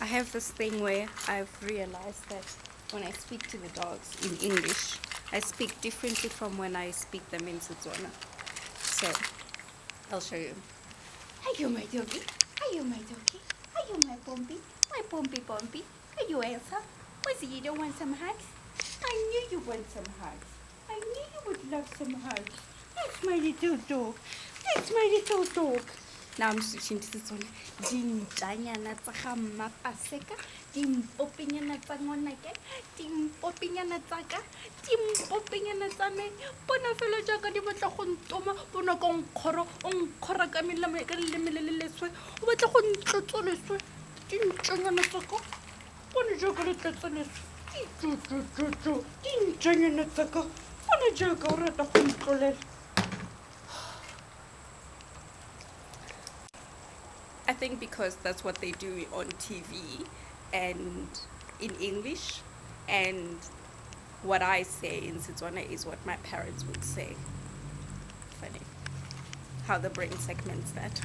I have this thing where I've realized that when I speak to the dogs in English, I speak differently from when I speak them in Setswana. So I'll show you. Hi, you my doggy. Hi, you my doggy. Hi, you my pompy. My pompy pompy. Are you Elsa? Was it you don't want some hugs? I knew you want some hugs. I knew you would love some hugs. That's my little dog. That's my little dog. Now I'm switching to Setswana. Dintanyana tsa ga Mmapaseka, dimpopenyana tsa ngwanake, dimpopenyana tsa ka, dimpopenyana tsa me. Bona fela jaaka di batla go ntoma, bona ka nkgora, o nkgora ka melemo ka leleme le le leswe, o batla go ntlotsa leswe. Dintanyana tsa ka, bona jaaka le tlotsa leswe. Ditšotšotšotšo, dintanyana tsa ka, bona jaaka o rata go ntlolela. I think because that's what they do on TV and in English, and what I say in Setswana is what my parents would say. Funny how the brain segments that.